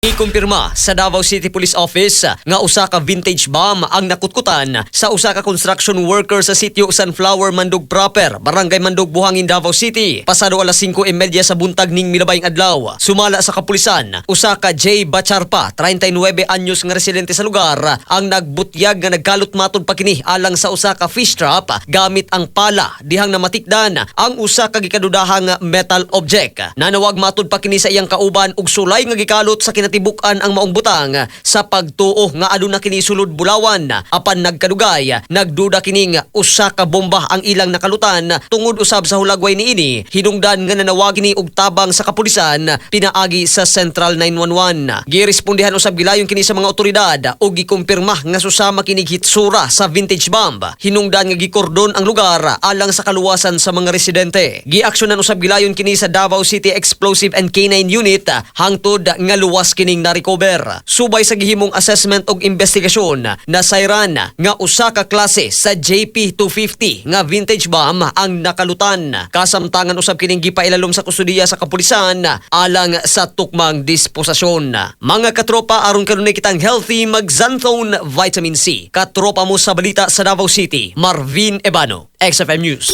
Gikumpirma sa Davao City Police Office nga usa ka vintage bomb ang nakutkutan sa usa ka construction worker sa sitio Sunflower, Mandug Proper, Barangay Mandug, Buhangin, Davao City. Pasado alas 5:30 sa buntag ning milabayng adlaw. Sumala sa kapulisan, usa ka J. Bacharpa, 39 anyos nga residente sa lugar, ang nagbutyag nga nagkalot matod pa kini alang sa usa ka fish trap gamit ang pala dihang namatikdan ang usa ka gikadudahang metal object. Nanawag matod pa kini sa iyang kauban og sulay nga gikalot sa kinatibuk-an ang maong butang sa pagtuo nga aduna kini sulod bulawan. Apan nagkadugay, nagduda kining usa ka bomba ang ilang nakalutan tungod usab sa hulagway niini. Hinungdan nga nanawag kini og tabang sa kapulisan pinaagi sa Central 911. Girespondihan usab gilayon kini sa mga otoridad ug gikumpirma nga susama kini hitsura sa vintage bomb. Hinungdan nga gikordon ang lugar alang sa kaluwasan sa mga residente. Giaksyonan usab gilayon kini sa Davao City Explosive and K9 Unit hangtod nga luwas kining na-recover. Subay sa gihimong assessment og investigasyon, nasayran nga usa ka klase sa JP250 nga vintage bomb ang nakalutan. Kasamtangan usab kining gipailalom sa kustudiya sa kapulisan alang sa tukmang disposisyon. Mga katropa, aron kanunay kitang healthy, mag-Xanthone Vitamin C. Katropa mo sa balita sa Davao City, Marvin Ebano, XFM News.